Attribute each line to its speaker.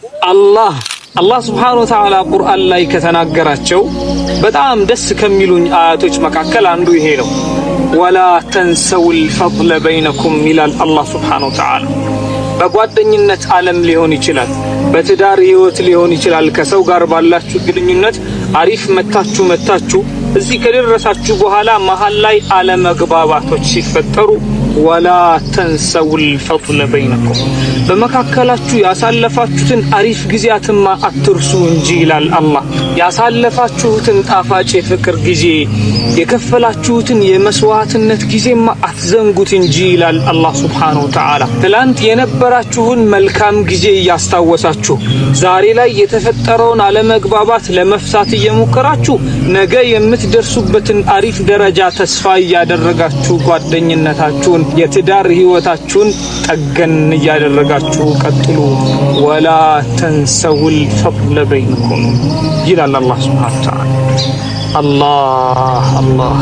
Speaker 1: አላህ سبحانه وتعالى ቁርአን ላይ ከተናገራቸው በጣም ደስ ከሚሉኝ አያቶች መካከል አንዱ ይሄ ነው። ولا تنسوا الفضل بينكم ይላል አላህ سبحانه وتعالى። በጓደኝነት ዓለም ሊሆን ይችላል፣ በትዳር ህይወት ሊሆን ይችላል። ከሰው ጋር ባላችሁ ግንኙነት አሪፍ መታችሁ መታችሁ እዚህ ከደረሳችሁ በኋላ መሀል ላይ አለመግባባቶች ሲፈጠሩ ولا تنسوا الفضل بينكم በመካከላችሁ ያሳለፋችሁትን አሪፍ ጊዜያትማ አትርሱ እንጂ ይላል አላህ። ያሳለፋችሁትን ጣፋጭ የፍቅር ጊዜ፣ የከፈላችሁትን የመስዋዕትነት ጊዜማ አትዘንጉት እንጂ ይላል አላህ سبحانه وتعالى። ትላንት የነበራችሁን መልካም ጊዜ እያስታወሳችሁ ዛሬ ላይ የተፈጠረውን አለመግባባት ለመፍታት እየሞከራችሁ ነገ የምትደርሱበትን አሪፍ ደረጃ ተስፋ እያደረጋችሁ ጓደኝነታችሁን፣ የትዳር ህይወታችሁን ጠገን እያደረጋችሁ ቀጥሉ። ولا تنسوا الفضل بينكم ይላል አላህ سبحانه وتعالى። አላህ አላህ።